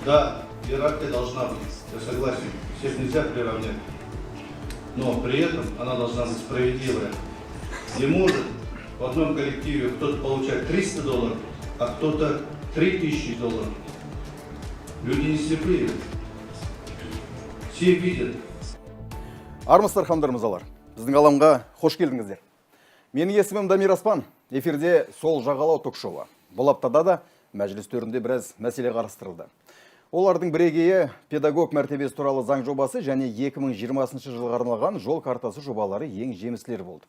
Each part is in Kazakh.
Да, иерархия должна быть, я согласен, всех нельзя приравнять. Но при этом она должна быть справедливая. Не может в одном коллективе кто-то получать 300 долларов, а кто-то 3000 долларов. Люди не слепые. Все видят. Армысыздар, ханымдар, мырзалар! Біздің алаңға қош келдіңіздер. Менің есімім Дамир Аспан. Эфирде «Сол жағалау» ток шоуы. Бұл аптада да мәжіліс төрінде біраз мәселе қарастырылды. Олардың бірегейі педагог мәртебесі туралы заң жобасы және 2020 жылға арналған жол картасы жобалары ең жемістілері болды.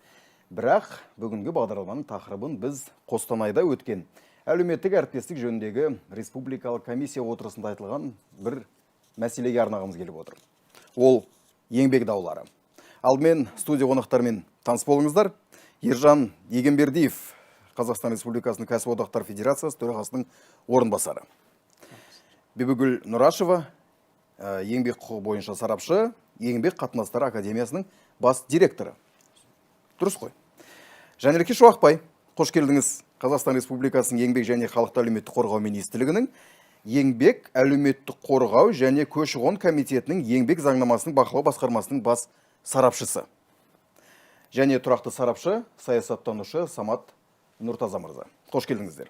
Бірақ бүгінгі бағдарламаның тақырыбын біз Қостанайда өткен әлеуметтік әріптестік жөніндегі республикалық комиссия отырысында айтылған бір мәселеге арнағымыз келіп отыр. Ол еңбек даулары. Алдымен студия қонақтарымен таныс болыңыздар. Ержан Егембердиев, Қазақстан Республикасының Кәсіподақтар федерациясы төрағасының орынбасары. Бибігүл Нұрашева, еңбек құқығы бойынша сарапшы, Еңбек қатынастары академиясының бас директоры. Дұрыс қой? Жанерке Шуақбай, қош келдіңіз. Қазақстан Республикасының Еңбек және халықты әлеуметтік қорғау министрлігінің Еңбек, әлеуметтік қорғау және көші-қон комитетінің еңбек заңнамасының бақылау басқармасының бас сарапшысы. Және тұрақты сарапшы, саясаттанушы Самат Нұртаза мырза. Қош келдіңіздер.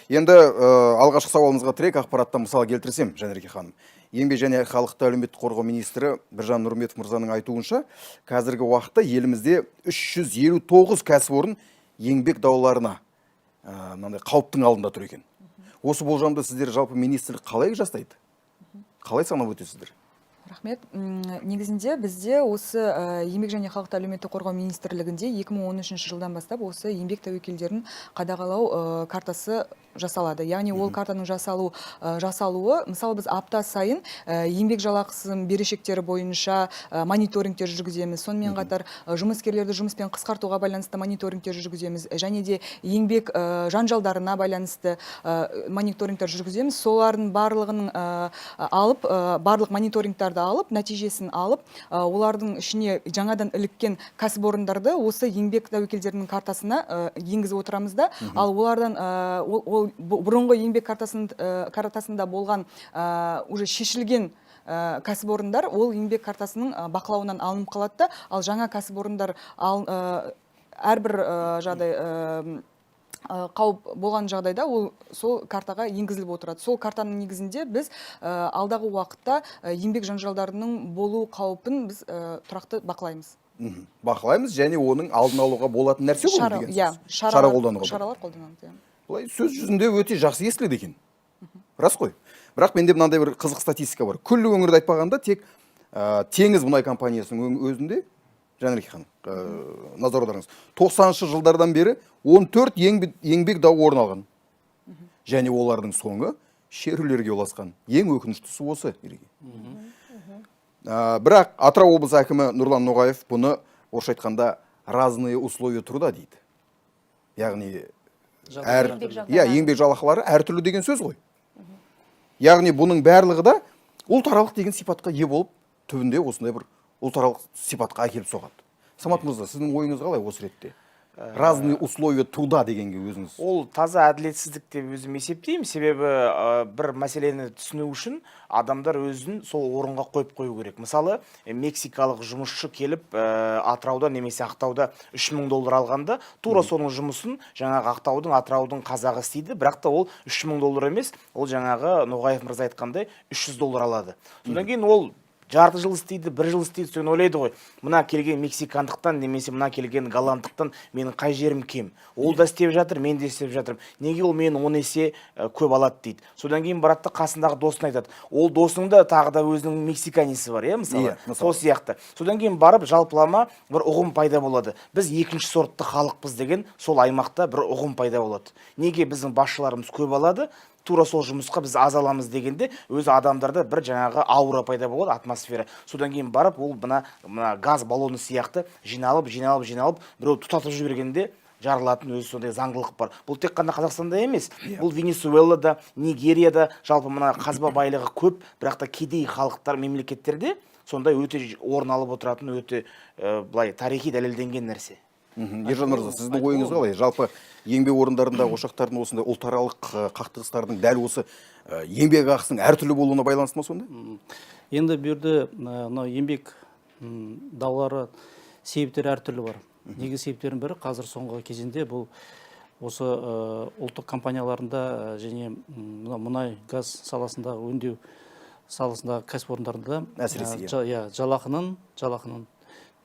Енді алғашқы сауалымызға тірек ақпараттан мысал келтірсем, Жанерке ханым. Еңбек және халықты әлеуметтік қорғау министрі Біржан Нұрымбетов мырзаның айтуынша, қазіргі уақытта елімізде 359 кәсіпорын еңбек дауларына мынандай қауіптің алдында тұр екен. Осы болжамды сіздер, жалпы министрлік қалай жасайды? Қалай санап өтесіздер? Рахмет. Негізінде бізде осы Еңбек және халықты әлеуметтік қорғау министрлігінде 2013 жылдан бастап осы еңбек тәуекелдерін қадағалау картасы жасалады. Яғни ол картаның жасалуы, мысалы, біз апта сайын еңбек жалақысының берешектері бойынша мониторингтер жүргіземіз. Сонымен қатар жұмыскерлерді жұмыспен қысқартуға байланысты мониторингтер жүргіземіз және де еңбек жанжалдарына байланысты мониторингтер жүргіземіз. Солардың барлығының алып, барлық мониторингтарды алып, нәтижесін алып, олардың ішіне жаңадан іліккен кәсіпорындарды осы еңбек тәуекелдерінің картасына енгізіп отырамыз да, ал олардан ол бұрынғы еңбек картасында болған, уже шешілген кәсіпорындар ол еңбек картасының бақылауынан алынып қалады да, ал жаңа кәсіпорындар әрбір жағдай қауіп болған жағдайда ол сол картаға енгізіліп отырады. Сол картаның негізінде біз алдағы уақытта еңбек жанжалдарының болу қаупін біз тұрақты бақылаймыз. Бақылаймыз және оның алдын алуға болатын нәрсе ғой Шара, деген иә, сөз. Шара қолдануға болады. Шаралар қолданамыз, иә. Былай сөз жүзінде өте жақсы естіледі екен, рас қой? Бірақ менде мынандай бір қызық статистика бар. Күллі өңірді айтпағанда, тек Теңіз мұнай компаниясының өзінде, Жанерке ханым, назар аударыңыз, 90-шы жылдардан бері 14 еңбек дауы орын алған және олардың соңы шерулерге ұласқан. Ең өкініштісі осы, Ереке. Бірақ Атырау облысы әкімі Нұрлан Ноғаев бұны орысша айтқанда «разные условия труда» дейді, яғни әр Еңбек иә, жағдайлары. Еңбек жалақылары әртүрлі деген сөз ғой. Яғни бұның барлығы да ұлтаралық деген сипатқа ие болып, түбінде осындай бір ұлтаралық сипатқа әкеліп соғады. Самат мырза, сіздің ойыңыз қалай осы ретте, «разные условия труда» дегенге өзіңіз? Ол таза әділетсіздік деп өзім есептеймін. Себебі бір мәселені түсіну үшін адамдар өзін сол орынға қойып қою керек. Мысалы, мексикалық жұмысшы келіп, Атырауда немесе Ақтауда 3000 доллар алғанда, тура соның жұмысын жаңағы Ақтаудың, Атыраудың қазағы істейді, бірақ та ол 3000 доллар емес, ол жаңағы Ноғаев мырза айтқандай 300 доллар алады. Содан кейін ол жарты жыл істейді, бір жыл істейді, содан ойлайды ғой: мына келген мексикандықтан немесе мына келген голландықтан менің қай жерім кем? Ол да істеп жатыр, мен де істеп жатырмын, неге ол менен 10 есе көп алады дейді. Содан кейін барады да, қасындағы досына айтады. Ол досының да тағы да өзінің мексиканесі бар, иә, мысалы. Иә, мысалы. Сол сияқты. Содан кейін барып жалпылама бір ұғым пайда болады: біз екінші сортты халықпыз деген. Сол аймақта бір ұғым пайда болады: неге біздің басшыларымыз көп алады, тура сол жұмысқа біз аз аламыз дегенде, өзі адамдарда бір жаңағы аура пайда болады, атмосфера. Содан кейін барып ол мына газ баллоны сияқты жиналып, жиналып, жиналып, біреу тұтатып жібергенде жарылатын өзі сондай заңдылық бар. Бұл тек қана Қазақстанда емес, бұл Венесуэлада, Нигерияда, жалпы мына қазба байлығы көп, бірақ та кедей халықтар, мемлекеттерде сондай өте орын алып отыратын, өте былай тарихи дәлелденген нәрсе. Ержан мырза, сіздің ойыңыз қалай? Жалпы еңбек орындарындағы ошақтардың осындай ұлтаралық қақтығыстардың дәл осы еңбек ақысының әртүрлі болуына байланысты ма сонда? Енді бұл жерде мынау еңбек даулары себептері әртүрлі бар. Негізгі себептердің бірі қазір соңғы кезеңде бұл осы ұлттық компанияларында және мынау мұнай газ саласындағы, өңдеу саласындағы кәсіпорындарында Әсіресе, иә. Иә, жалақының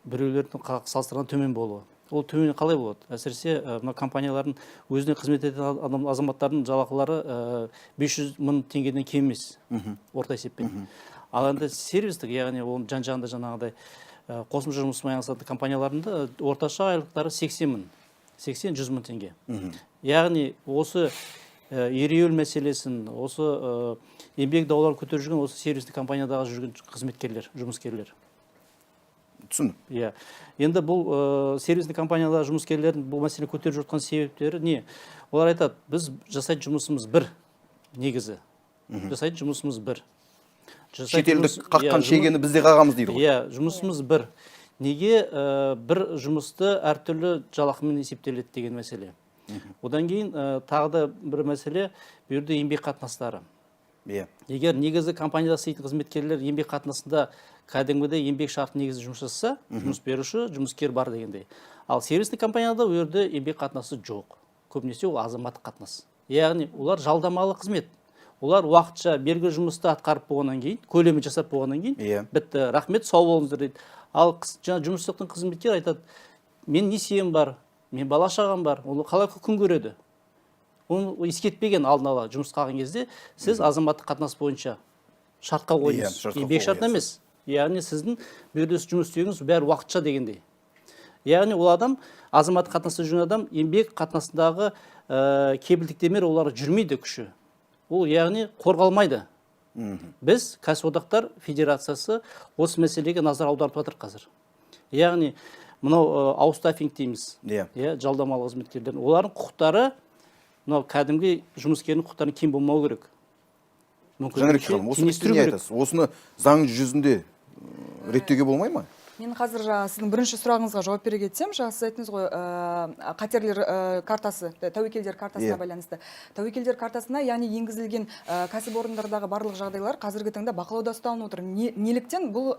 біреулердің салыстырғанда төмен болуы. Ол төмен қалай болады? Әсіресе мына компаниялардың өзіне қызмет ететін адам, азаматтардың жалақылары 500 мың теңгеден кем емес орта есеппен. Ал енді сервистік, яғни оның жан жағында жаңағыдай қосымша жұмыспен айналысатын компанияларында орташа айлықтары 80 мың, 80-100 мың теңге. Яғни осы ереуіл мәселесін, осы еңбек дауларын көтеріп жүрген осы сервистік компаниядағы жүрген қызметкерлер, жұмыскерлер. Түсіндім. Иә. Енді бұл сервистік компаниядағы жұмыскерлердің бұл мәселені көтеріп жатқан себептері не? Олар айтады, біз жасайтын жұмысымыз бір, негізі. Жасайтын жұмысымыз бір. Жасайтын Шетелдік қаққан шегені біз де қағамыз дейді ғой. Иә, жұмысымыз бір. Неге бір жұмысты әртүрлі жалақымен есептеледі деген мәселе. Одан кейін тағы да бір мәселе, бұл жерде еңбек қатынастары. Егер негізі компанияда істейтін қызметкерлер еңбек қатынасында кәдімгідей еңбек шарты негізі жұмыс жасаса, жұмыс беруші, жұмыскер бар дегендей. Ал сервистік компанияда ол жерде еңбек қатынасы жоқ. Көбінесе ол азаматтық қатынас. Яғни олар жалдамалы қызмет. Олар уақытша белгілі жұмысты атқарып болғаннан кейін, көлемін жасап болғаннан кейін, бітті, рахмет, сау болыңыздар дейді. Ал жаңа жұмыс жасайтын қызметкер айтады, мен несием бар, мен бала шағам бар, оны қалай күн көреді? Оны ескертпеген алдын ала жұмысқа алған кезде сіз азаматтық қатынас бойынша шартқа қойдыңыз. Шартқа Еңбек қол шарты қоясыз. емес. Яғни сіздің бұл жерде жұмыс істеуіңіз бәрі уақытша дегендей. Яғни ол адам, азаматтық қатынаста жүрген адам, еңбек қатынасындағы кепілдіктемелер олар жүрмейді күші. Ол яғни қорғалмайды. Біз, кәсіподақтар федерациясы, осы мәселеге назар аударып жатыр қазір. Яғни мынау аутстаффинг дейміз. Иә, жалдамалы қызметкерлер. Олардың құқықтары мынау кәдімгі жұмыскердің құқықтарынан кем болмау керек. Мүмкіндігінше Жанерке ханым, осы теңестіру не керек. айтасыз? Осыны заң жүзінде реттеуге болмай ма? Мен қазір жаңа сіздің бірінші сұрағыңызға жауап бере кетсем, жаңа сіз айттыңыз ғой, қатерлер картасы, тәуекелдер картасына байланысты. Тәуекелдер картасына, яғни енгізілген кәсіпорындардағы барлық жағдайлар қазіргі таңда бақылауда ұсталынып отыр. Неліктен бұл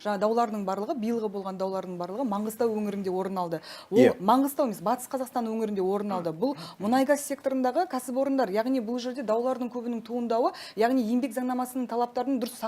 жаңа даулардың барлығы, биылғы болған даулардың барлығы Маңғыстау өңірінде орын алды. Ол Маңғыстау емес, Батыс Қазақстан өңірінде орын алды. Бұл мұнай-газ секторындағы кәсіпорындар, яғни бұл жерде даулардың көбінің туындауы, яғни еңбек заңнамасының талаптарының дұрыс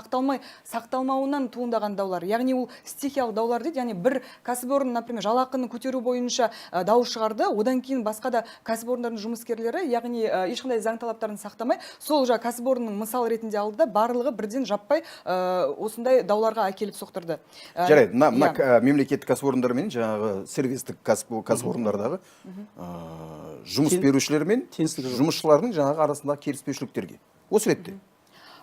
сақталмауынан туындаған даулар. Яғни ол стихиялық даулар дейді, яғни бір кәсіпорын, например, жалақыны көтеру бойынша дау шығарды, одан кейін басқа да кәсіпорындардың жұмыскерлері, яғни ешқандай заң талаптарын сақтамай, сол жаңа кәсіпорынның мысал ретінде алды да, барлығы бірден жаппай осындай дауларға әкеліп соқтырды. Жарайды, мына мемлекеттік кәсіпорындар мен жаңағы сервистік кәсіпорындардағы жұмыс берушілер мен Теңсіздік жоқ. жұмысшылардың жаңағы арасындағы келіспеушіліктерге. Осы ретте.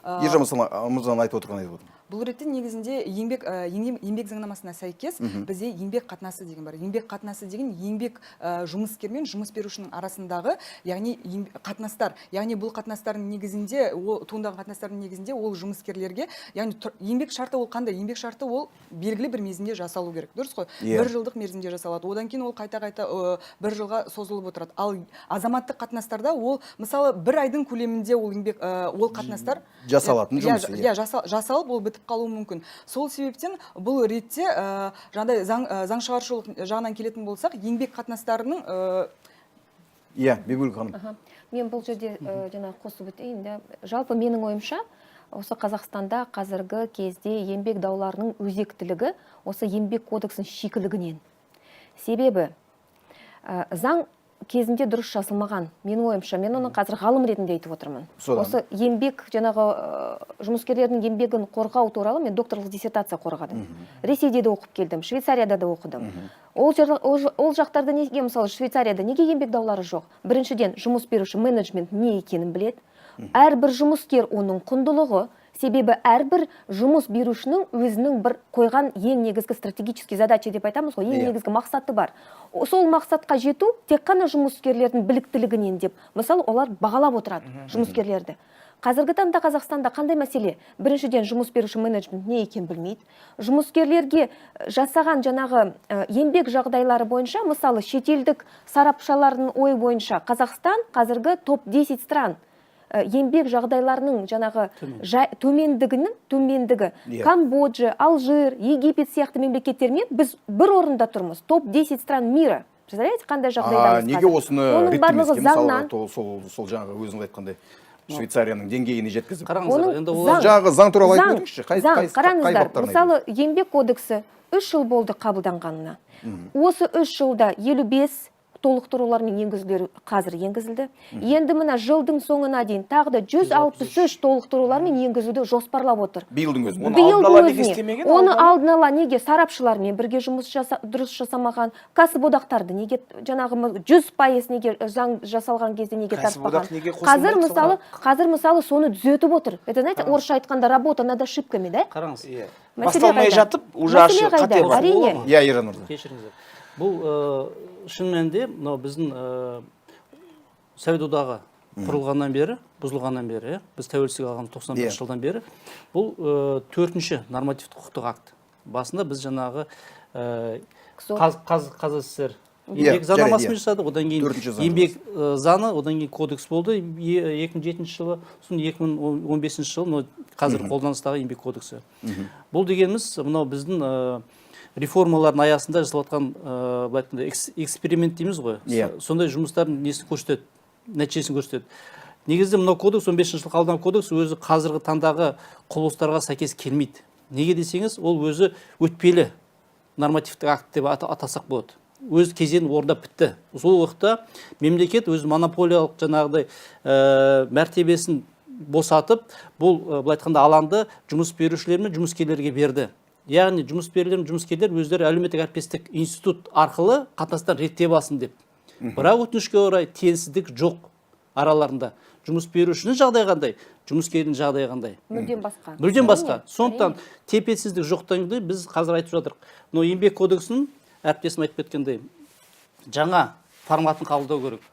Ержан мырзаның айтып отырғанын айтып отырмын. Бұл ретте негізінде еңбек заңнамасына сәйкес бізде еңбек қатынасы деген бар. Еңбек қатынасы деген еңбек жұмыскер мен жұмыс берушінің арасындағы, яғни қатынастар. Яғни бұл қатынастардың негізінде, ол туындаған қатынастардың негізінде ол жұмыскерлерге, яғни еңбек шарты ол қандай? Еңбек шарты ол белгілі бір мерзімде жасалу керек. Дұрыс қой? Бір жылдық мерзімде жасалады. Одан кейін ол қайта-қайта бір жылға созылып отырады. Ал азаматтық қатынастарда ол, мысалы, бір айдың көлемінде ол еңбек, ол қатынастар Жасалатын жұмыс, иә. Иә, жасалып, ол бітіп қалуы мүмкін. Сол себептен бұл ретте жаңағыдай заң шығарушылық жағынан келетін болсақ, еңбек қатынастарының Иә, Бибігүл ханым. Мен бұл жерде жаңа қосып өтейін да. Жалпы менің ойымша, осы Қазақстанда қазіргі кезде еңбек дауларының өзектілігі осы еңбек кодексінің шикілігінен. Себебі заң кезінде дұрыс жазылмаған, менің ойымша, мен оны қазір ғалым ретінде айтып отырмын. Содан. Осы еңбек, жаңағы жұмыскерлердің еңбегін қорғау туралы мен докторлық диссертация қорғадым. Ресейде де оқып келдім, Швейцарияда да оқыдым. Ол жақтарда неге, мысалы, Швейцарияда неге еңбек даулары жоқ? Біріншіден, жұмыс беруші менеджмент не екенін біледі. Әрбір жұмыскер оның құндылығы, себебі әрбір жұмыс берушінің өзінің бір қойған ең негізгі стратегический задача деп айтамыз ғой, ең негізгі мақсаты бар. Сол мақсатқа жету тек қана жұмыскерлердің біліктілігінен деп, мысалы, олар бағалап отырады жұмыскерлерді. Қазіргі таңда Қазақстанда қандай мәселе? Біріншіден, жұмыс беруші менеджмент не екенін білмейді. Жұмыскерлерге жасаған жаңағы еңбек жағдайлары бойынша, мысалы, шетелдік сарапшылардың ойы бойынша Қазақстан қазіргі топ-10 стран еңбек жағдайларының жаңағы төмендігінің төмендігі. Камбоджа, Алжир, Египет сияқты мемлекеттермен біз бір орында тұрмыз. Топ-10 стран мира. Представляете, қандай А жағдайдамыз неге қазір? осыны Оның барлығы реттемеске, мысалы, заңнан. сол жаңағы өзіңіз айтқандай Швейцарияның деңгейіне жеткізіп? Қараңыздар, Оның енді олар Жаңағы заң туралы айтып заң, өтіңізші. Қай заң, қай қай қараңыздар, баптарын? Мысалы, еңбек кодексі 3 жыл болды қабылданғанына. Осы 3 жылда 55 толықтырулар мен енгізулер қазір енгізілді. Енді мына жылдың соңына дейін тағы да 163 толықтырулар мен енгізуді жоспарлап отыр. Биылдың өзінде? Оны Биылдың алдын ала неге өзіне. істемеген? Оны Алдын ала? алдын ала неге сарапшылармен бірге жұмыс дұрыс жасамаған, кәсіподақтарды неге жаңағы 100% неге заң жасалған кезде неге Кәсіподақ тартпаған? неге Қазір қосылмайды? мысалы, қазір, мысалы, соны түзетіп отыр. Это, знаете, орысша айтқанда, работа над ошибками, да? Қараңыз. Иә. Мәселе Басталмай қайда? жатып уже Мәселе қате қайда? бар. Әрине. Иә, Ержан мырза. Кешіріңіздер, бұл шын мәнінде мынау біздің Совет Одағы құрылғаннан бері, бұзылғаннан бері, иә, біз тәуелсіздік алған 91 жылдан бері бұл төртінші нормативтік құқықтық акт. Басында біз жаңағы КСО. ҚазССР еңбек заңнамасымен жасадық, одан кейін Төртінші заң. Еңбек заңы, одан кейін кодекс болды 2007 жылы, сосын 2015 жылы мынау қазір қолданыстағы еңбек кодексі. Бұл дегеніміз мынау біздің реформалардың аясында жасалып жатқан, былай айтқанда, эксперимент дейміз ғой. Сондай жұмыстардың несін көрсетеді, нәтижесін көрсетеді. Негізі мынау кодекс, 15 жылы қабылданған кодекс, өзі қазіргі таңдағы құбылыстарға сәйкес келмейді. Неге десеңіз, ол өзі өтпелі нормативтік акт деп атасақ болады. Өз кезеңін орындап бітті. Сол уақытта мемлекет өз монополиялық жаңағыдай мәртебесін босатып, бұл былай айтқанда, алаңды жұмыс берушілер мен жұмыскерлерге берді. Яғни жұмыс берушілер мен жұмыскерлер өздері әлеуметтік әріптестік институт арқылы қатынастарын реттеп алсын деп. Бірақ өкінішке орай, теңсіздік жоқ араларында. Жұмыс берушінің жағдайы қандай, жұмыскердің жағдайы қандай? Мүлдем басқа. Мүлдем басқа. Әрине, Сондықтан тепе-теңсіздік жоқтан кейін біз қазір айтып жатырмық, мынау еңбек кодексінің, әріптесім айтып кеткендей, жаңа форматын қабылдау керек,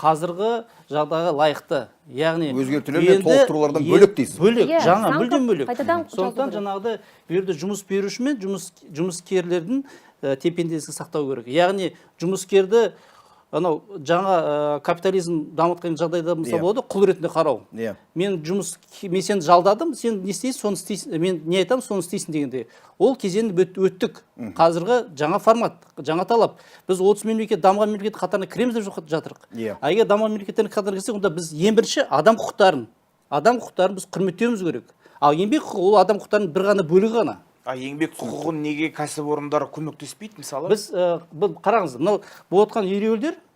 қазіргі жағдайға лайықты, яғни Өзгертулер мен енді толықтырулардан бөлек дейсіз ғой. Бөлек. Иә, жаңа, заң мүлдем бөлек. қайтадан жазу Сондықтан керек. жаңағыдай бұл жерде жұмыс беруші мен жұмыскерлердің тепе-теңдігін сақтау керек. Яғни жұмыскерді анау жаңа капитализм дамытқан жағдайда, мысалы, болады ғой, құл ретінде қарау. Мен сені жалдадым, сен не істейсің, соны істейсің, мен не айтамын, соны істейсің дегендей. Ол кезеңді өттік. Қазіргі жаңа формат, жаңа талап. Біз 30 мемлекет, дамыған мемлекет қатарына кіреміз деп жатырық. А егер дамыған мемлекеттердің қатарына кірсек, онда біз ең бірінші адам құқықтарын біз құрметтеуіміз керек. Ал еңбек құқығы ол адам құқықтарының бір ғана бөлігі ғана. А еңбек құқығын неге кәсіпорындар көмектеспейді, мысалы? Біз бұл қараңыз, мынау болып жатқан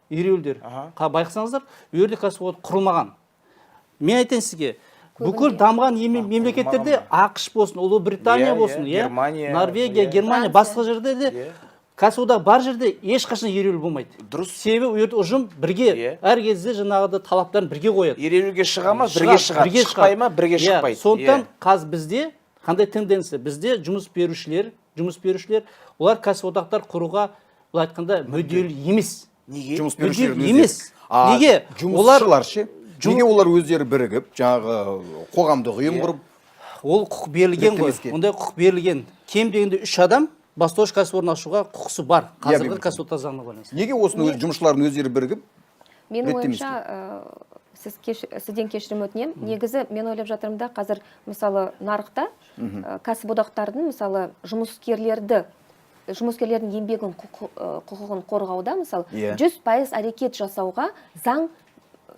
ереуілдер, байқасаңыздар, ол жерде кәсіподақ құрылмаған. Мен айтайын сізге, бүкіл дамыған мемлекеттерде, АҚШ болсын, Ұлыбритания болсын, иә, Германия, Норвегия, Германия, Франция. Басқа жерде де кәсіподақ бар жерде ешқашан ереуіл болмайды. Себебі ол жерде ұжым бірге әр кезде жаңағыдай талаптарын бірге қояды. Ереуілге шыға ма, бірге Шығады, шығады, бірге шықпай шығады. ма, бірге шықпайды. Сондықтан қазір бізде қандай тенденция? Бізде жұмыс берушілер, олар кәсіподақтар құруға, былай айтқанда, мүдделі емес. Неге? Жұмыс Мүдделі берушілердің өздері. емес. А Неге? жұмысшылар ше? Неге олар өздері бірігіп, жаңағы қоғамдық ұйым құрып Ол құқық берілген ғой. реттемеске? Ондай құқық берілген. Кем дегенде үш адам бастауыш кәсіпорын ашуға құқысы бар. Қазіргі Бейбіт. кәсіподақ заңына байланысты. Неге осыны өз жұмысшылардың өздері бірігіп Менің реттемеске? ойымша, сізден кешірім өтінемін. Негізі мен ойлап жатырмын да, қазір, мысалы, нарықта кәсіподақтардың, мысалы, жұмыскерлердің еңбегін құқығын қорғауда, мысалы, 100% әрекет жасауға заң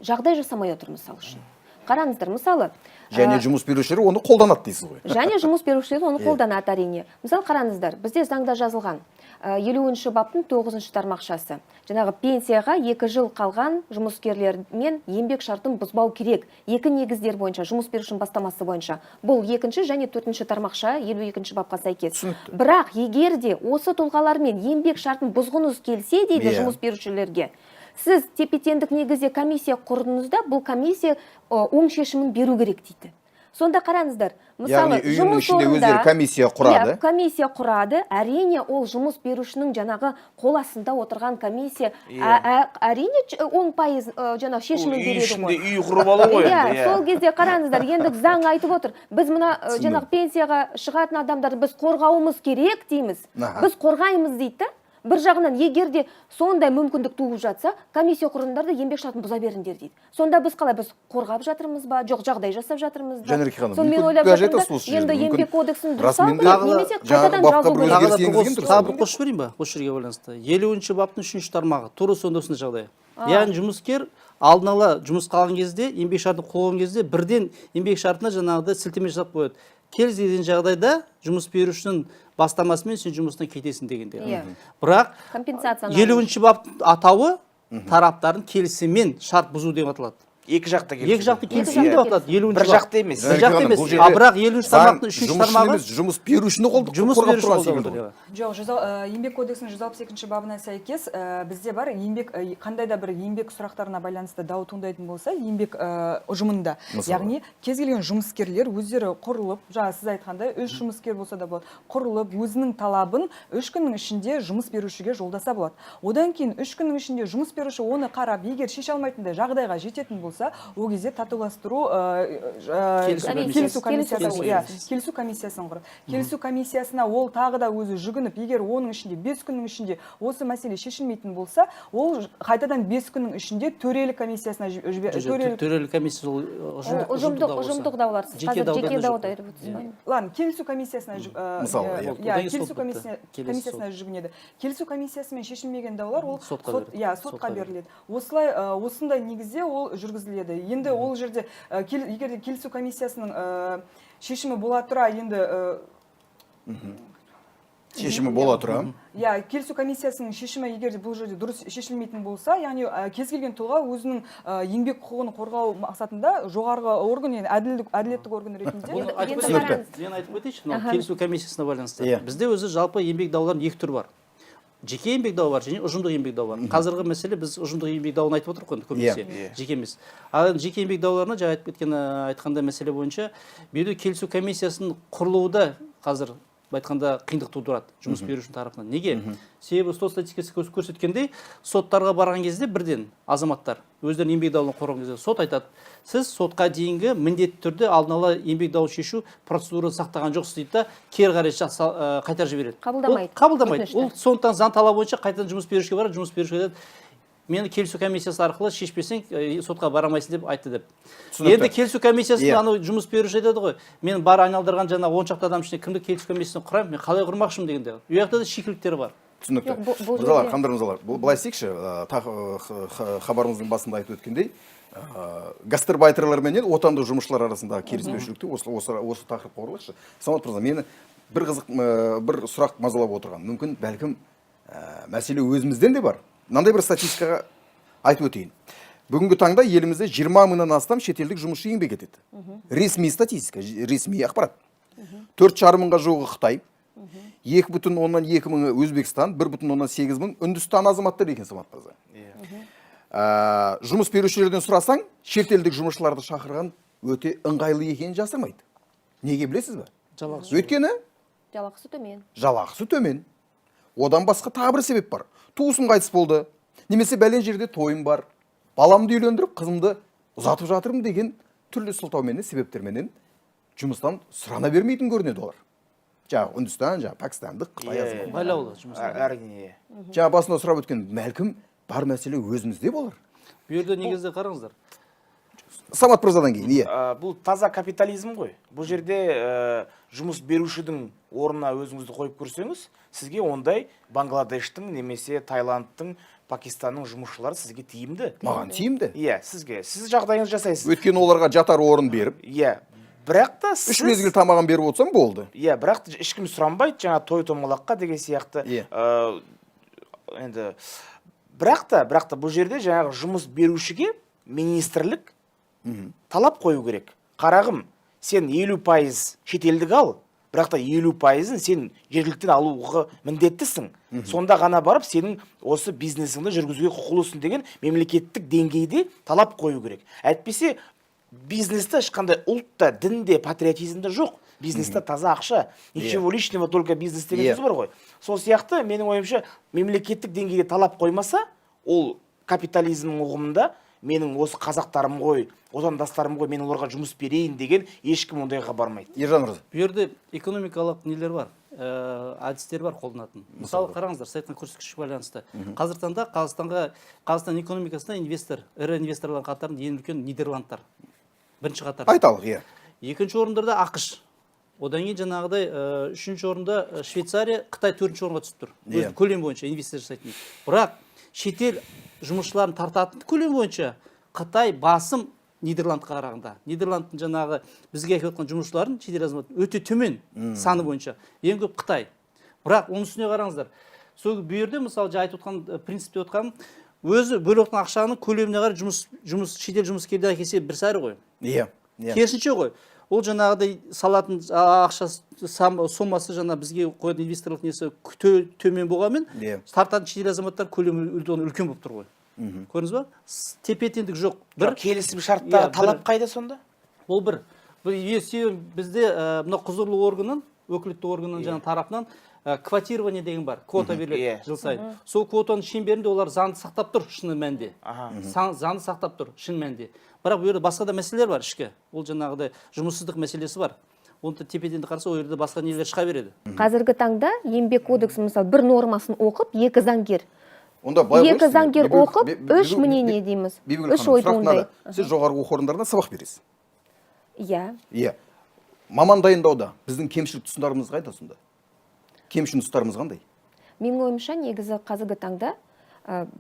жағдай жасамай отыр, мысалы үшін. Қараңыздар, мысалы, Және жұмыс берушілер оны қолданады дейсіз ғой. Және жұмыс берушілер оны қолданады, әрине. Мысалы, қараңыздар, бізде заңда жазылған, 50-баптың тоғызыншы тармақшасы, жаңағы пенсияға 2 жыл қалған жұмыскерлермен еңбек шартын бұзбау керек екі негіздер бойынша: жұмыс берушінің бастамасы бойынша, бұл екінші және төртінші тармақша, 52-бапқа сәйкес. Бірақ егер де осы тұлғалармен еңбек шартын бұзғыңыз келсе, дейді, жұмыс берушілерге, сіз тепе теңдік негізде комиссия құрдыңыз да, бұл комиссия оң шешімін беру керек дейді. Сонда қараңыздар, мысалы, Яғни ұйымның жұмыс ішінде орнында өздері комиссия құрады. Иә, комиссия құрады. Әрине, ол жұмыс берушінің жаңағы қол астында отырған комиссия. Әрине, 10% жаңағы шешімін Үй береді ішінде ғой. үй құрып алу ғой Иә, енді, иә. сол кезде қараңыздар, енді заң айтып отыр. Біз мына жаңағы пенсияға шығатын адамдарды біз қорғауымыз керек дейміз. Біз қорғаймыз дейді да. Бір жағынан егер де сондай мүмкіндік туып жатса, комиссия құрыңдар да еңбек шартын бұза беріңдер дейді. Сонда біз қалай, біз қорғап жатырмыз ба, жоқ жағдай жасап жатырмыз ба? Жанерке ханым, Соны мен мүмкін ойлап бәрі жатырмын айтасыз да, осы жерде, енді мүмкін еңбек кодексін дұрыстау расымен де керек, немесе жаңағы қайтадан бапқа жазу бір керек. өзгеріс Тағы да енгізген дұрыс. Тағы бір қосып жіберейін ба осы жерге байланысты? 50-баптың үшінші тармағы тура сонда осындай жағдай. Яғни жұмыскер алдын ала жұмысқа алған кезде, еңбек шартын қол қойған кезде бірден еңбек шартына жаңағыдай сілтеме жасап қояды. Кез келген жағдайда жұмыс берушінің бастамасымен сен жұмыстан кетесің дегенде. Бірақ Компенсацияны 50-баптың атауы тараптардың келісімімен шарт бұзу деп аталады. Екі жақты келісім. Екі жақты Екі келісім жақты деп аталады. 50-бап. Бір жақты емес. Бір жақты емес. Бұл жерде А бірақ 50-ші заң тармақтың үшінші жұмысшыны тармағы емес, жұмыс берушіні жұмыс қорғап беруші тұрған қолдап секілді отыр, ғой. иә. Жоқ, еңбек кодексінің 162-бабына сәйкес бізде бар еңбек, қандай да бір еңбек сұрақтарына байланысты дау туындайтын болса, еңбек ұжымында, Мысалы? яғни кез келген жұмыскерлер өздері құрылып, жаңа сіз айтқандай, үш жұмыскер болса да болады, құрылып өзінің талабын 3 күннің ішінде жұмыс берушіге жолдаса болады. Одан кейін 3 күннің ішінде жұмыс беруші оны қарап, егер шеше алмайтындай жағдайға жететін болса, ол кезде татуластыру Келісу келісу комиссиясы. комиссиясы, Келісу иә, комиссиясы. келісу комиссиясын құрады. Келісу комиссиясына ол тағы да өзі жүгініп, егер оның ішінде 5 күннің ішінде осы мәселе шешілмейтін болса, ол қайтадан 5 күннің ішінде төрелік комиссиясына Жоқ, төрелік төрелік комиссия ол ұжымдық дау болса. Ұжымдық даулар. Сіз Жеке қазір дауда жеке да дауды жоқ. айтып отырсыз ба? Ладно, келісу комиссиясына Мысалы, иә. иә, Одан кейін келісу сот бітті. Келесі комиссиясына жүгінеді. Келісу комиссиясымен шешілмеген даулар ол Сотқа сот, беріледі. иә, сотқа Сотқа беріледі. Осылай, осындай негізде ол жүргізіледі. Енді ол жерде егер де келісу комиссиясының шешімі бола тұра, енді Шешімі бола тұра. Иә, келісу комиссиясының шешімі егер де бұл жерде дұрыс шешілмейтін болса, яғни кез келген тұлға өзінің еңбек құқығын қорғау мақсатында жоғарғы орган, яғни әділеттік орган ретінде Бұны айтып Енді кетейін. қараңыз. Мен айтып кетейінші, мынау келісу комиссиясына байланысты. Иә. Бізде өзі жалпы еңбек дауларының екі түрі бар. Жеке еңбек дауы бар және ұжымдық еңбек дауы бар. Қазіргі мәселе біз ұжымдық еңбек дауын айтып отырмық қой енді көбінесе. Иә. Жеке емес. Ал енді жеке еңбек дауларына жаңа айтып кеткен, айтқандай мәселе бойынша бұл жерде келісу комиссиясының құрылуы да қазір былай айтқанда қиындық тудырады жұмыс берушінің тарапынан. Неге? Себебі сот статистикасы көрсеткендей, соттарға барған кезде бірден азаматтар өздерінің еңбек дауын қорғаған кезде сот айтады: сіз сотқа дейінгі міндетті түрде алдын ала еңбек дауын шешу процедурасын сақтаған жоқсыз дейді да, кері қарай қайтарып жібереді. Қабылдамайды. Ол қабылдамайды. Өтінішті. Ол сондықтан заң талабы бойынша қайтадан жұмыс берушіге барады, жұмыс беруші айтады: мені келісу комиссиясы арқылы шешпесең, сотқа бара алмайсың деп айтты деп. Түсінікті. Енді келісу комиссиясын Иә. анау жұмыс беруші айтады ғой, мен бар айналдырған жаңағы 10 шақты адам ішінде кімді келісу комиссиясын құрамын, мен қалай құрмақшымын дегенде. Ол жақта да шикіліктер бар. Түсінікті. Жоқ, бұл Мырзалар, жерде ханымдар, мырзалар, бұл былай істейікші, хабарымыздың басында айтып өткендей, гастарбайтерлер менен отандық жұмысшылар арасындағы келіспеушілікті осы тақырыпқа оралайықшы. Самат мырза, мені бір қызық, бір сұрақ мазалап отырған. Мүмкін, бәлкім, мәселе өзімізден де бар. Мынандай бір статистикаға айтып өтейін. Бүгінгі таңда елімізде 20 мыңнан астам шетелдік жұмысшы еңбек етеді. Ресми статистика, ресми ақпарат. Төрт жарым мыңға жуығы Қытай, екі бүтін оннан екі мыңы Өзбекстан, бір бүтін оннан сегіз мың Үндістан азаматтары екен, Самат мырза. Жұмыс берушілерден сұрасаң, шетелдік жұмысшыларды шақырған өте ыңғайлы екенін жасырмайды. Неге білесіз бе? Жалақысы. Өйткені жалақысы төмен. Жалақысы төмен. Одан басқа тағы бір себеп бар. Туысым қайтыс болды, немесе бәлен жерде тойым бар, баламды үйлендіріп, қызымды ұзатып жатырмын деген түрлі сылтауменен, себептерменен жұмыстан сұрана бермейтін көрінеді олар. Жаңағы Үндістан, жаңағы Пәкістандық, Қытай азаматы. Байлаулы жұмыс. Әрине. Жаңа басында сұрап өткен, бәлкім бар мәселе өзімізде болар. Бұл жерде негізі қараңыздар. Самат мырзадан кейін, иә. Бұл таза капитализм ғой. Бұл жерде жұмыс берушінің орнына өзіңізді қойып көрсеңіз, сізге ондай Бангладештің немесе Таиландтың, Пакистанның жұмысшылары сізге тиімді. Маған тиімді. Иә, сізге. Сіз жағдайыңызды жасайсыз. Өйткені оларға жатар орын беріп, Иә, бірақ та үш сіз мезгіл тамағын беріп отырсам болды. Иә, бірақ та ешкім сұранбайды жаңа той томалаққа деген сияқты. Иә. Енді бірақ та бұл жерде жаңағы жұмыс берушіге министрлік талап қою керек. Қарағым, сен 50% шетелдік ал, бірақ та 50%-ын сен жергіліктен алуға міндеттісің. Сонда ғана барып сенің осы бизнесіңді жүргізуге құқылысың деген мемлекеттік деңгейде талап қою керек. Әйтпесе Бизнесте ешқандай ұлт та, дін де, патриотизм де жоқ. Бизнесте таза ақша. Ничего личного, только бизнес деген сөз бар ғой. Сол сияқты, менің ойымша, мемлекеттік деңгейде талап қоймаса, ол капитализмнің ұғымында менің осы қазақтарым ғой, отандастарым ғой, мен оларға жұмыс берейін деген ешкім ондайға бармайды. Ержан мырза. Бұл жерде экономикалық нелер бар, әдістер бар қолданатын. Мысалы, қараңыздар, сіз айтқан көрсеткішке байланысты. Қазіргі таңда Қазақстанға, Қазақстан экономикасына инвестор, ірі инвесторлардың қатарында ең үлкен Нидерландтар. Бірінші қатарда. Айталық, иә. Екінші орындарда АҚШ. Одан кейін жаңағыдай үшінші орында Швейцария, Қытай төртінші орынға түсіп тұр. Өзінің көлем бойынша инвестиция жасайтын. Бірақ шетел жұмысшыларын тартатын көлем бойынша Қытай басым Нидерландқа қарағанда. Нидерландтың жаңағы бізге әкеліп жатқан жұмысшыларын, шетел азаматы, өте төмен саны бойынша. Ең көп Қытай. Бірақ оның үстіне қараңыздар. Сол бұл жерде, мысалы, жаңа айтып отқан принцип деп отқан, өзі бөліп отқан ақшаның көлеміне қарай жұмыс шетел жұмыскерлер әкелсе, бір сәрі ғой. Иә. Иә. Керісінше ғой. Ол жаңағыдай салатын ақша сомасы, жаңа бізге қоятын инвесторлық несі төмен болғанмен, тартатын шетел азаматтар көлемі үлкен болып тұр ғой. Көрдіңіз ба? Тепе теңдік жоқ. Бір келісім шарттағы талап қайда сонда? Ол бір. Бұл себебі бізде мына құзырлы органның, өкілетті органның жаңа тарапынан квотирование деген бар. Квота беріледі жыл сайын. Сол квотаның шеңберінде олар заңды сақтап тұр шын мәнінде. Заңды сақтап тұр шын мәнінде. Бірақ бұл жерде басқа да мәселелер бар ішкі. Ол жаңағыдай жұмыссыздық мәселесі бар. Оны да тепе теңдік қараса, ол жерде басқа нелер шыға береді. Қазіргі таңда еңбек кодексі, мысалы, бір нормасын оқып, екі заңгер Онда былай екі қойыңызшы, заңгер оқып, үш мнение дейміз. Бибігүл Үш ханым, ой сұрақ туындайды. мынада. Сіз жоғарғы оқу орындарында сабақ бересіз. Иә. Иә. Маман дайындауда біздің кемшілік тұстарымыз қайда сонда? Кемшін тұстарымыз қандай? Менің ойымша, негізі қазіргі таңда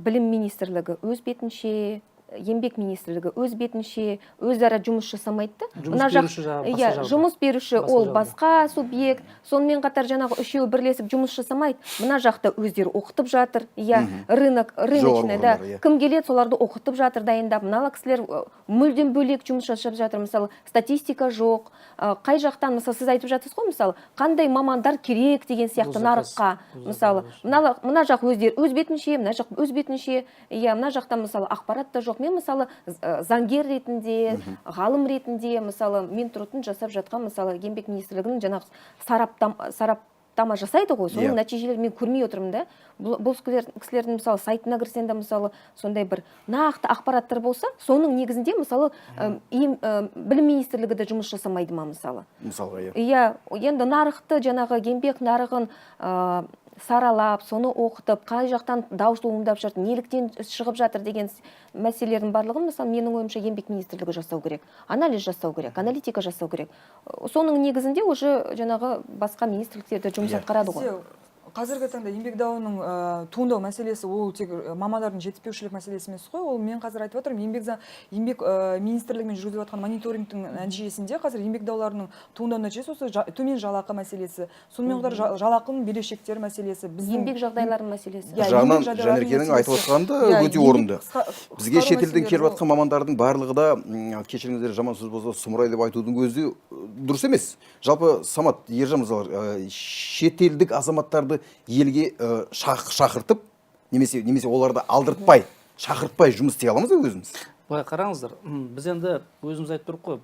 білім министрлігі өз бетінше, еңбек министрлігі өз бетінше өзара жұмыс жасамайды да. Жұмыс Мына жақ- беруші жағы басқа иә, жағында. жұмыс беруші Басқа ол жағында. басқа субъект. Сонымен қатар жаңағы үшеуі бірлесіп жұмыс жасамайды. Мына жақта өздері оқытып жатыр. Иә, рынок, рыночный, да. Орындар, иә. Кім келеді, соларды оқытып жатыр, дайындап. Мына кісілер мүлдем бөлек жұмыс жасап жатыр. Мысалы, статистика жоқ. Қай жақтан, мысалы, сіз айтып жатырсыз ғой, мысалы, қандай мамандар керек деген сияқты Госзаказ, нарыққа. госзаказ Мысалы, бойынша. мына жақ өздері өз бетінше, мына жақ өз бетінше, иә, мына жақта, мысалы, ақпарат та жоқ. Мен, мысалы, заңгер ретінде, ғалым ретінде, мысалы, мен тұратын жасап жатқан, мысалы, еңбек министрлігінің жаңағы сараптама жасайды ғой, соның нәтижелерін мен көрмей отырмын да. Бұл кісілердің, мысалы, сайтына кірсең де, мысалы, сондай бір нақты ақпараттар болса, соның негізінде, мысалы, білім министрлігі де жұмыс жасамайды ма, мысалы? Мысалға, иә. Иә, енді нарықты, жаңағы еңбек нарығын саралап, соны оқытып, қай жақтан дау туындап жатыр, неліктен шығып жатыр деген мәселелердің барлығын, мысалы, менің ойымша, еңбек министрлігі жасау керек, анализ жасау керек, аналитика жасау керек. Соның негізінде уже жаңағы басқа министрліктер де жұмыс атқарады ғой. Бізде қазіргі таңда еңбек дауының туындау мәселесі ол тек мамандардың жетіспеушілік мәселесі емес қой. Ол мен қазір айтып отырмын, еңбек министрлігімен жүргізіліп жатқан мониторингтің нәтижесінде қазір еңбек дауларының туындау нәтижесі осы төмен жалақы мәселесі, сонымен қатар жалақының берешектер мәселесі, біздің еңбек жағдайларының мәселесі. Иә, Бір жағынан еңбек жағдайларының Жанеркенің айтып мәселесі. отқаны да Иә, өте еңбек орынды. Бізге қысқару шетелден келіп мәселелері жатқан мамандардың барлығы да, кешіріңіздер, жаман сөз болса, сұмырай деп айтудың өзі дұрыс емес. Жалпы, Самат, Ержан мырзалар, шетелдік азаматтарды елге шақыртып, немесе оларды алдыртпай, шақыртпай жұмыс істей аламыз ба өзіміз? Былай қараңыздар, біз енді өзіміз айтып тұрмық қой,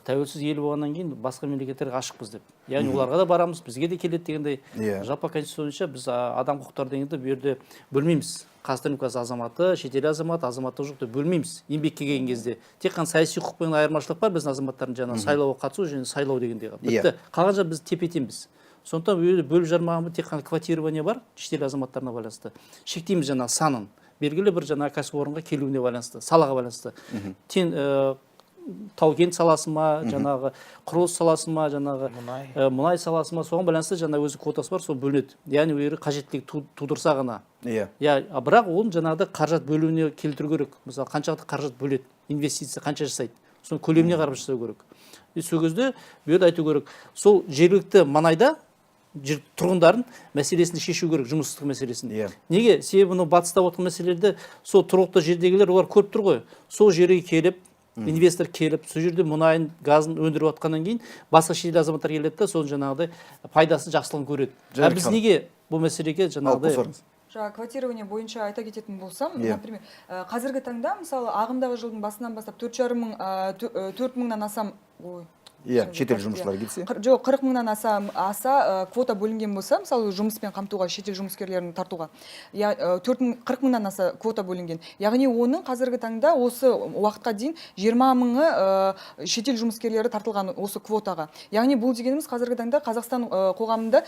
тәуелсіз ел болғаннан кейін басқа мемлекеттерге ашықпыз деп. Яғни оларға да барамыз, бізге де келеді дегендей. Жалпы конституция бойынша біз адам құқықтары дегенді бұл жерде бөлмейміз. Қазақстан Республикасы азаматы, шетел азаматы, азаматтығы жоқ деп бөлмейміз. Еңбекке келген кезде тек қана саяси құқықпен айырмашылық бар біздің азаматтардың, жаңағы сайлауға қатысу және сайлау дегендей. Бітті. Қалған жақ біз тепе-теңбіз. Сондықтан бұл жерде бөліп жармаған тек қана квотирование бар шетел азаматтарына байланысты. Шектейміз жаңағы санын. Белгілі бір жаңағы кәсіпорынға келуіне байланысты, салаға байланысты. Тен, тау-кен саласы ма, жаңағы құрылыс саласы ма, жаңағы Мұнай. Мұнай саласы ма, соған байланысты жаңа өзі квотасы бар, сол бөлінеді. Яғни ол жерге қажеттілік тудырса ғана. Иә, бірақ оның жаңағыдай қаражат бөлуіне келтіру керек. Мысалы, қаншалықты қаражат бөледі, инвестиция қанша жасайды, соның көлеміне қарап жасау керек. И сол кезде бұл жерде айту керек, сол жергілікті маңайда жер тұрғындарын мәселесін шешу керек, жұмыссыздық мәселесін. Неге? Себебі мынау батыста отырған мәселелерді сол тұрғылықты жердегілер олар көріп тұр ғой. Сол жерге келіп, инвестор келіп, сол жерде мұнайын, газын өндіріп жатқаннан кейін басқа шетел азаматтар келеді да, соның жаңағыдай пайдасын, жақсылығын көреді. Жәнібек А біз ханым. неге бұл мәселеге Алып жаңағыдай қосарыңыз. Жаңа квотирование бойынша айта кететін болсам, Иә. например, қазіргі таңда, мысалы, ағымдағы жылдың басынан бастап 4,5 мың, 4 мыңнан аса, ой, Иә, sorry, шетел иә. жұмысшылары келсе. Жоқ, 40 мыңнан аса квота бөлінген болса, мысалы, жұмыспен қамтуға, шетел жұмыскерлерін тартуға, иә, 4 мың, 40 мыңнан аса квота бөлінген. Яғни оның қазіргі таңда осы уақытқа дейін 20 мыңы шетел жұмыскерлері тартылған осы квотаға. Яғни бұл дегеніміз қазіргі таңда Қазақстан қоғамында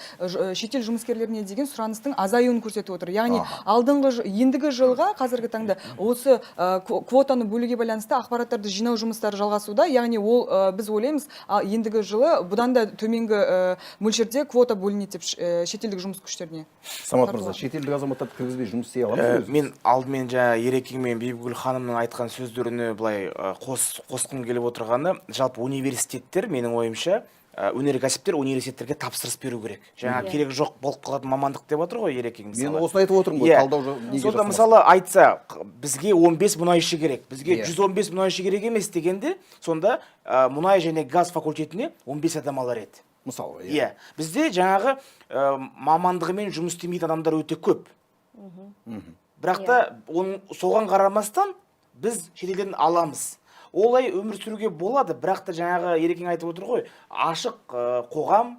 шетел жұмыскерлеріне деген сұраныстың азаюын көрсетіп отыр. Яғни алдыңғы ендігі жылға қазіргі таңда осы квотаны бөлуге байланысты ақпараттарды жинау жұмыстары жалғасуда. Яғни ол біз ойлаймыз, ендігі жылы бұдан да төменгі мөлшерде квота бөлінеді деп шетелдік жұмыс күштеріне. Самат мырза, Тартылған. шетелдік азаматтарды кіргізбей жұмыс істей аламыз ба өзіміз? Мен алдымен жаңа Ерекең мен Бибігүл ханымның айтқан сөздеріне былай қосқым келіп отырғаны, жалпы университеттер, менің ойымша, өнеркәсіптер университеттерге тапсырыс беру керек. Жаңа керек жоқ болып қалатын мамандық деп отыр ғой Ерекең, Мен мысалы. осыны айтып отырмын ғой, Иә. талдау неге Сонда жасамасқа? мысалы айтса, бізге 15 мұнайшы керек, бізге 115 мұнайшы керек емес дегенде, сонда мұнай және газ факультетіне 15 адам алар еді. Мысалы, иә. Иә. Бізде жаңағы мамандығымен жұмыс істемейтін адамдар өте көп. Бірақ та оның соған қарамастан біз шетелден аламыз. Олай өмір сүруге болады, бірақ та жаңағы Ерекең айтып отыр ғой, ашық қоғам,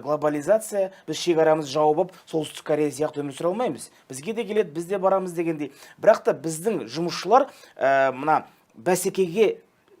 глобализация, біз шекарамызды жауып алып, Солтүстік Корея сияқты өмір сүре алмаймыз. Бізге де келеді, біз де барамыз дегендей. Бірақ та біздің жұмысшылар мына бәсекеге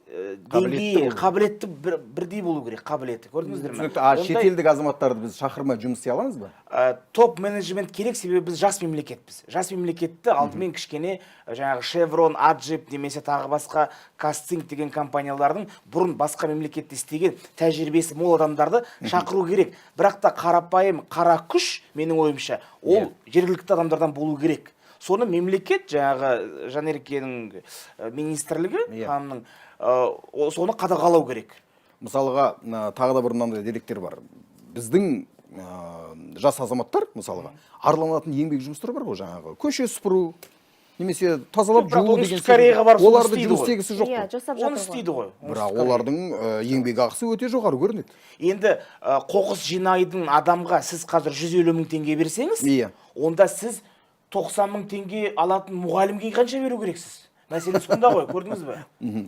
Қабілетті деңгейі, болу керек. қабілетті бірдей болу керек, қабілеті. Көрдіңіздер ме? Түсінікті. А Ондай шетелдік азаматтарды біз шақырмай жұмыс істей аламыз ба? Топ менеджмент керек, себебі біз жас мемлекетпіз. Жас мемлекетті алдымен кішкене жаңағы Шеврон, Аджип немесе тағы басқа Кастинг деген компаниялардың бұрын басқа мемлекетте істеген тәжірибесі мол адамдарды шақыру керек. Бірақ та қарапайым қара күш, менің ойымша, ол жергілікті адамдардан болу керек. Соны мемлекет, жаңағы Жанеркенің министрлігі, ханымның, соны қадағалау керек. Мысалға, тағы да бір мынандай деректер бар. Біздің жас азаматтар, мысалға, арланатын еңбек жұмыстары бар ғой, жаңағы көше сыпыру немесе тазалап Жоқ, бірақ жуу деген Оңтүстік Кореяға барып соны оларды істейді жұмыс ғой. істегісі жоқ Иә, қой. жасап Оны жатыр ғой. істейді ғой. Бірақ Оңтүстік Корея. олардың еңбек ақысы өте жоғары көрінеді. Енді қоқыс жинайтын адамға сіз қазір 150 мың теңге берсеңіз, онда сіз 90 мың теңге алатын мұғалімге қанша беру керексіз? Мәселе сонда ғой, көрдіңіз бе?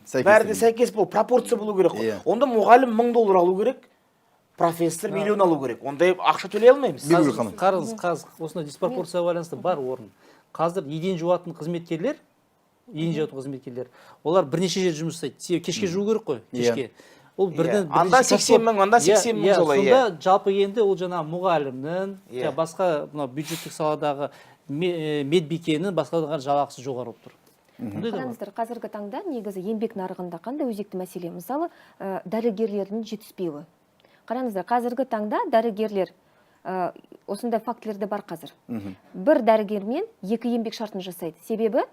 Сәйкес Бәрі де келмейді. сәйкес бол, пропорция болу керек қой. Иә. Онда мұғалім 1000 доллар алу керек, профессор миллион алу керек. Ондай ақша төлей алмаймыз. Бибігүл ханым. Қараңыз, қазір осындай диспропорцияға байланысты бар орын. Қазір еден жуатын қызметкерлер, олар бірнеше жерде жұмыс жасайды. Себебі кешке жуу керек қой, кешке. Ол бірден Анда бірнеше 80 мың, анда Иә, 80 мың иә, солай, сонда иә. жалпы енді ол жаңағы мұғалімнің, Иә. жаңа басқа мынау бюджеттік саладағы медбикенің, басқалардың жалақысы жоғары болып тұр. Ондай да бар. Қараңыздар, қазіргі таңда негізі еңбек нарығында қандай өзекті мәселе? Мысалы, дәрігерлердің жетіспеуі. Қараңыздар, қазіргі таңда дәрігерлер, осындай фактілер де бар қазір. Бір дәрігермен екі еңбек шартын жасайды. Себебі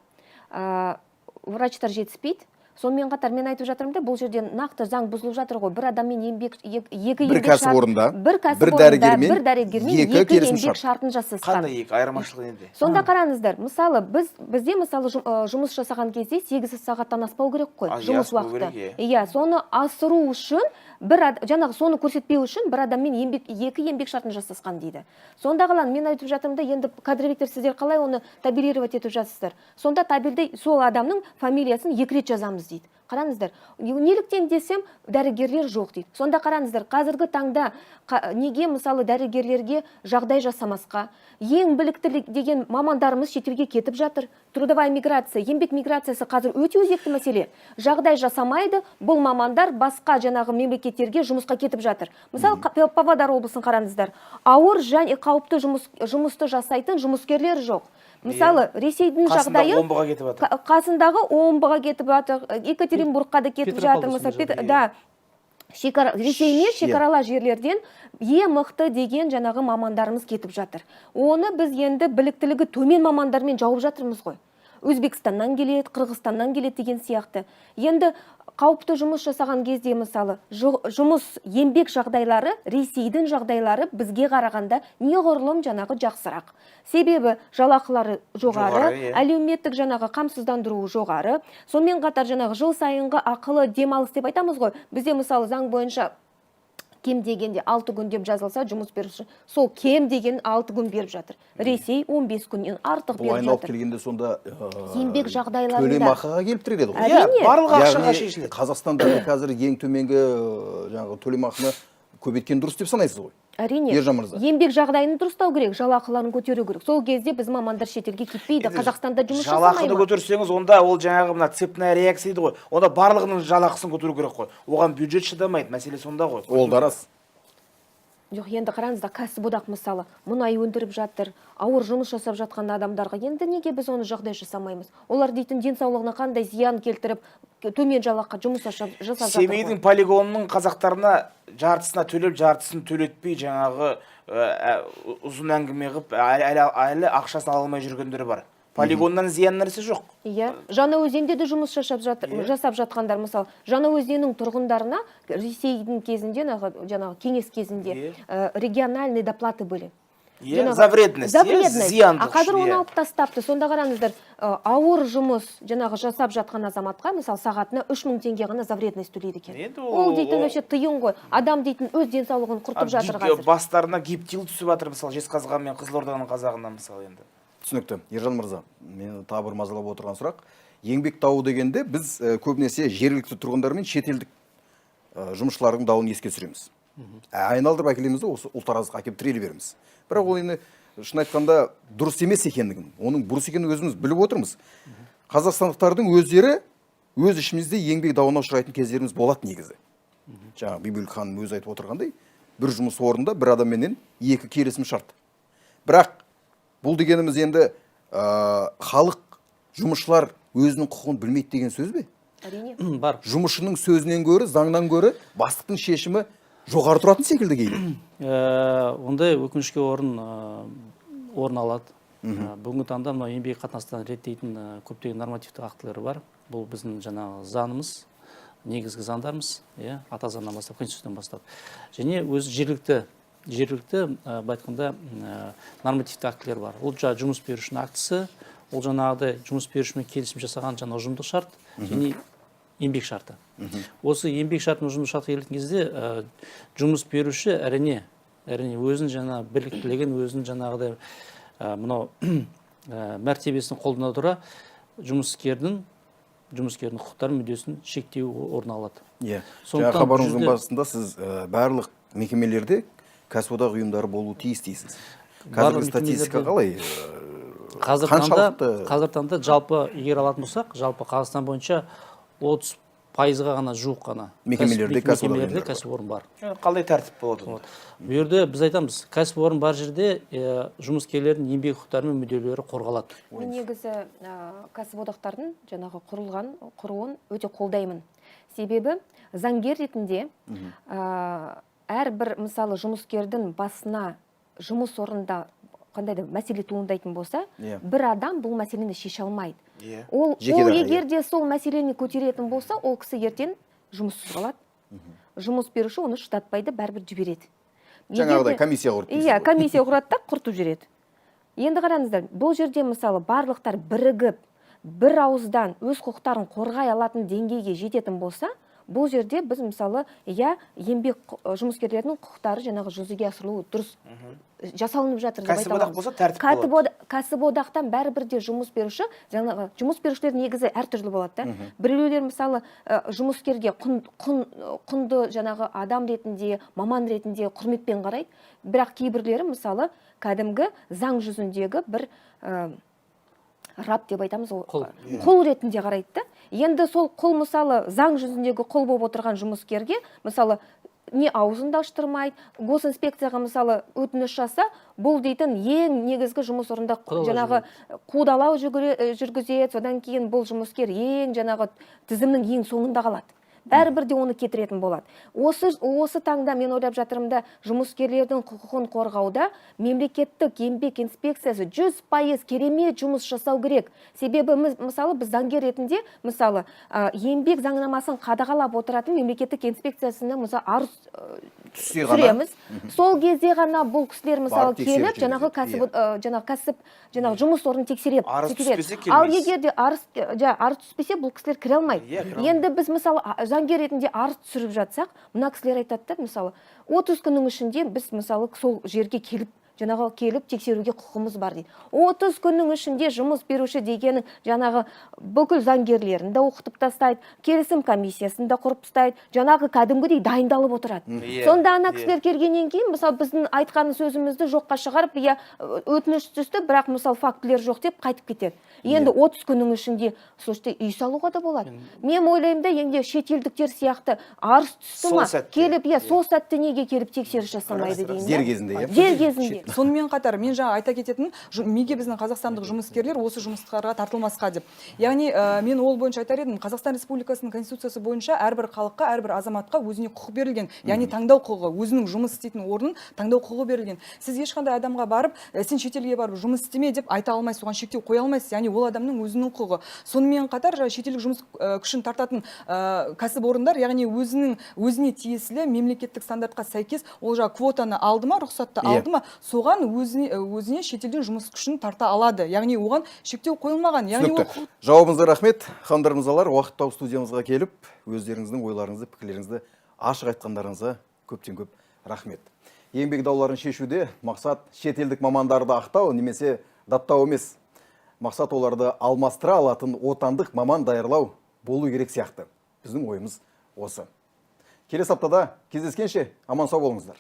врачтар жетіспейді. Сонымен қатар мен айтып жатырмын да, бұл жерде нақты заң бұзылып жатыр ғой. Бір адаммен еңбек екі Бір еңбек шарт- кәсіпорында, бір бір кәсіпорында дәрігермен бір дәрігермен екі екі келісім еңбек шарт. шартын жасасқан. Қандай екі айырмашылығы неде? Сонда қараңыздар, мысалы, бізде мысалы жұмыс жасаған кезде 8 сағаттан аспау керек қой, А, иә, жұмыс аспау уақыты. керек, иә. Иә, соны асыру үшін бір жаңағы соны көрсетпеу үшін бір адаммен екі еңбек шартын жасасқан дейді. Сонда қалан мен айтып жатырмын да, енді кадровиктер, сіздер қалай оны табелировать етіп жатсыздар? Сонда табельде сол адамның фамилиясын екі рет жазамыз дейді. Қараңыздар, неліктен десем, дәрігерлер жоқ дейді. Сонда қараңыздар, қазіргі таңда неге мысалы дәрігерлерге жағдай жасамасқа? Ең білікті деген мамандарымыз шетелге кетіп жатыр. Трудовая миграция, еңбек миграциясы қазір өте өзекті мәселе. Жағдай жасамайды, бұл мамандар басқа жаңағы мемлекеттерге жұмысқа кетіп жатыр. Мысалы, Павлодар облысын қараңыздар. Ауыр және қауіпті жұмысты жасайтын жұмыскерлер жоқ. Мысалы, Ресейдің Қасындағы жағдайы Омбыға кетіп жатыр. Қасындағы Омбыға кетіп жатыр, Екатеринбургқа да кетіп жатыр, Петропавлда мысалы, сондай жағдай. Да. Ресеймен шекарала жерлерден ең мықты деген жаңағы мамандарымыз кетіп жатыр. Оны біз енді біліктілігі төмен мамандармен жауып жатырмыз ғой. Өзбекстаннан келеді, Қырғызстаннан келеді деген сияқты. Енді қауіпті жұмыс жасаған кезде, мысалы, жұмыс еңбек жағдайлары, Ресейдің жағдайлары бізге қарағанда неғұрлым жаңағы жақсырақ. Себебі жалақылары жоғары, Жоғары, иә. әлеуметтік жаңағы қамсыздандыруы жоғары. Сонымен қатар жаңағы жыл сайынғы ақылы демалыс деп айтамыз ғой. Бізде мысалы заң бойынша Кем дегенде 6 күн деп жазылса, жұмыс беруші сол кем деген 6 күн беріп жатыр. Ресей 15 күннен артық Бұл беріп айналып жатыр. келгенде сонда Еңбек жағдайларында. төлемақыға келіп тіреледі ғой. Иә, Әрине. барлығы ақшаға Яғни шешіледі. Қазақстандағы қазір ең төменгі жаңағы төлемақыны көбейткен дұрыс деп санайсыз ғой? Әрине. Ержан мырза. Еңбек жағдайын дұрыстау керек, жалақыларын көтеру керек. Сол кезде біз мамандар шетелге кетпейді, Енді Қазақстанда жұмыс жасамай жалақыны ма? көтерсеңіз, онда ол жаңағы мына цепная реакция дейді ғой, онда барлығының жалақысын көтеру керек қой. Оған бюджет шыдамайды, мәселе сонда ғой. Ол да рас. Жоқ, енді қараңыздар, кәсіподақ, мысалы, мұнай өндіріп жатыр, ауыр жұмыс жасап жатқан адамдарға енді неге біз оны жағдай жасамаймыз? Олар дейтін денсаулығына қандай зиян келтіріп, төмен жалақыға жұмыс жасап жатыр ғой. Семейдің полигонының қазақтарына жартысына төлеп, жартысын төлетпей, жаңағы ұзын әңгіме қылып, әлі ақшасын ала алмай жүргендер бар. Полигоннан зиян нәрсе жоқ. Иә, Жаңаөзенде де жұмыс жасап жатыр, жасап жатқандар, мысалы, Жаңаөзеннің тұрғындарына Ресейдің кезінде, жаңағы кеңес кезінде региональные доплаты были. Иә, Жаңағы- за вредность, За иә, вредность. зияндық А қазір үшін, оны иә. алып тастапты. Сонда қараңыздар, ауыр жұмыс жаңағы жасап жатқан азаматқа, мысалы, сағатына 3000 теңге ғана за вредность төлейді екен. Енді Ол дейтін вообще тиын ғой. Адам дейтін өз денсаулығын құртып жатыр қазір. Бастарына гептил түсіп жатыр, мысалы, Жезқазған мен Қызылорданың қазағына, мысалы, енді. Түсінікті. Ержан мырза, мені тағы бір мазалап отырған сұрақ. Еңбек дауы дегенде біз көбінесе жергілікті тұрғындар мен шетелдік жұмысшылардың дауын еске түсіреміз. Айналдырып әкелеміз де, осы ұлтараздыққа әкеліп тіреле береміз. Бірақ ол енді шын айтқанда дұрыс емес екендігін, оның бұрыс екенін өзіміз біліп отырмыз. Қазақстандықтардың өздері өз ішімізде еңбек дауына ұшырайтын кездеріміз болады негізі. Жаңа Бибігүл ханым өзі айтып отырғандай, бір жұмыс орнында бір адамменен екі келісім шарт. Бірақ бұл дегеніміз енді халық, жұмысшылар өзінің құқығын білмейді деген сөз бе? Әрине. Бар. Жұмысшының сөзінен гөрі, заңнан гөрі бастықтың шешімі жоғары тұратын секілді кейде. Ондай өкінішке орын алады. Бүгінгі таңда мынау еңбек қатынастарын реттейтін көптеген нормативтік актілер бар. Бұл біздің жаңағы заңымыз, негізгі заңдарымыз, иә, ата заңнан бастап, конституциядан бастап. Және өз жергілікті, былай айтқанда, нормативті актілер бар. Ол жаңағы жұмыс берушінің актісі, ол жаңағыдай жұмыс берушімен келісім жасаған жаңа ұжымдық шарт және еңбек шарты. Осы еңбек шарты мен ұжымдық шартқа келетін кезде жұмыс беруші әрине өзінің жаңа біліктілігін, өзінің жаңағыдай мынау мәртебесін қолдана тұра жұмыскердің құқықтары мен мүддесін шектеу орын алады. Иә. Сондықтан Жаңа хабарыңыздың бұл жерде- басында сіз барлық мекемелерде кәсіподақ ұйымдары болуы тиіс дейсіз. Барлық Қазіргі статистика мекемелерде- қалай? Қазіргі таңда Қаншалықты? Қазіргі таңда жалпы егер алатын болсақ, жалпы Қазақстан бойынша 30%-ға ғана жуық ғана Мекемелерде кәсіподақ мекемелерде ұйымдары бар. кәсіпорын бар. Қалай тәртіп болады онда? Вот. Бұл жерде біз айтамыз, кәсіпорын бар жерде жұмыскерлердің еңбек құқықтары мен мүдделері қорғалады. Мен негізі кәсіподақтардың жаңағы құруын өте қолдаймын. Себебі заңгер ретінде әрбір, мысалы, жұмыскердің басына жұмыс орнында қандай да мәселе туындайтын болса, бір адам бұл мәселені шеше алмайды. Ол, Жеке ол дара, иә. егер де сол мәселені көтеретін болса, ол кісі ертең жұмыссыз қалады. Жұмыс беруші оны шыдатпайды, бәрібір жібереді. Егер Жаңағыдай де- комиссия құрып дейсіз Иә, ғой. комиссия құрады да, құртып жібереді. Енді қараңыздар, бұл жерде, мысалы, барлықтар бірігіп, бір ауыздан өз құқықтарын қорғай алатын деңгейге жететін болса, бұл жерде біз, мысалы, иә, еңбек жұмыскерлерінің құқықтары жаңағы жүзеге асырылуы дұрыс жасалынып жатыр деп айта Кәсіподақ аламыз. болса, тәртіп болады. Кәсіподақтан бәрібір де жұмыс беруші, жаңағы жұмыс берушілер негізі әртүрлі болады да. Біреулер, мысалы, жұмыскерге құнды жаңағы адам ретінде, маман ретінде құрметпен қарайды, бірақ кейбіреулері, мысалы, кәдімгі заң жүзіндегі бір раб деп айтамыз ғой, Құл. Құл ретінде қарайды да. Енді сол құл, мысалы, заң жүзіндегі құл болып отырған жұмыскерге, мысалы, не аузын да аштырмайды. Госинспекцияға, мысалы, өтініш жазса, бұл дейтін ең негізгі жұмыс орнында Қудалау. Жаңағы қудалау жүргізеді. Содан кейін бұл жұмыскер ең жаңағы тізімнің ең соңында қалады, бәрібір де оны кетіретін болады. Осы таңда мен ойлап жатырмын да, жұмыскерлердің құқығын қорғауда мемлекеттік еңбек инспекциясы 100% керемет жұмыс жасау керек. Себебі мысалы, біз заңгер ретінде, мысалы, еңбек заңнамасын қадағалап отыратын мемлекеттік инспекциясына, мысалы, арыз Түссе ғана. түсіреміз. Сол кезде ғана бұл кісілер, мысалы, Барып тексеріп келіп жаңағы жүргізеді, кәсіп жаңағы кәсіп, жаңағы жұмыс орнын тексереді. Арыз Тексереді. түспесе Ал келмейсіз. егер де арыз түспесе, бұл кісілер кіре алмайды. Иә, кіре алмайды. Енді біз, мысалы, заң Заңгер ретінде арыз түсіріп жатсақ, мына кісілер айтады да, мысалы, 30 күннің ішінде біз, мысалы, сол жерге келіп, жаңағы келіп тексеруге құқығымыз бар дейді. 30 күннің ішінде жұмыс беруші дегенің жаңағы бүкіл заңгерлерін де оқытып тастайды, келісім комиссиясын да құрып тастайды, жаңағы кәдімгідей дайындалып отырады. Сонда ана кісілер келгеннен кейін, мысалы, біздің айтқан сөзімізді жоққа шығарып, иә, өтініш түсті, бірақ, мысалы, фактілер жоқ деп қайтып кетеді. Енді 30 күннің ішінде, слушайте, үй салуға да болады. Мен ойлаймын да, енді шетелдіктер сияқты арыз түсті Сол ма, сәтте. келіп, иә, сол сәтте неге келіп тексеріс жасамайды деймін да. Дер кезінде, иә? Дер кезінде. Сонымен қатар мен жаңа айта кететін, неге біздің қазақстандық жұмыскерлер осы жұмыстарға тартылмасқа деп. Яғни мен ол бойынша айтар едім, Қазақстан Республикасының Конституциясы бойынша әрбір халыққа, әрбір азаматқа өзіне құқық берілген, яғни таңдау құқығы, өзінің жұмыс істейтін орнын таңдау құқығы берілген. Сіз ешқандай адамға барып, сен шетелге барып жұмыс істеме деп айта алмайсыз, оған шектеу қоя алмайсыз, яғни ол адамның өзінің құқығы. Сонымен қатар жаңа шетелдік жұмыс күшін тартатын кәсіпорындар, яғни өзінің өзіне тиесілі мемлекеттік стандартқа сәйкес ол жаңа квотаны алды ма, рұқсатты алды ма, соған өзіне шетелден жұмыс күшін тарта алады, яғни оған шектеу қойылмаған, яғни ол Түсінікті. Жауабыңызға рахмет. Ханымдар, мырзалар, уақыт тауып студиямызға келіп, өздеріңіздің ойларыңызды, пікірлеріңізді ашық айтқандарыңызға көптен көп рахмет. Еңбек дауларын шешуде мақсат шетелдік мамандарды ақтау немесе даттау емес. Мақсат оларды алмастыра алатын отандық маман даярлау болу керек сияқты. Біздің ойымыз осы. Келесі аптада кездескенше аман сау болыңыздар.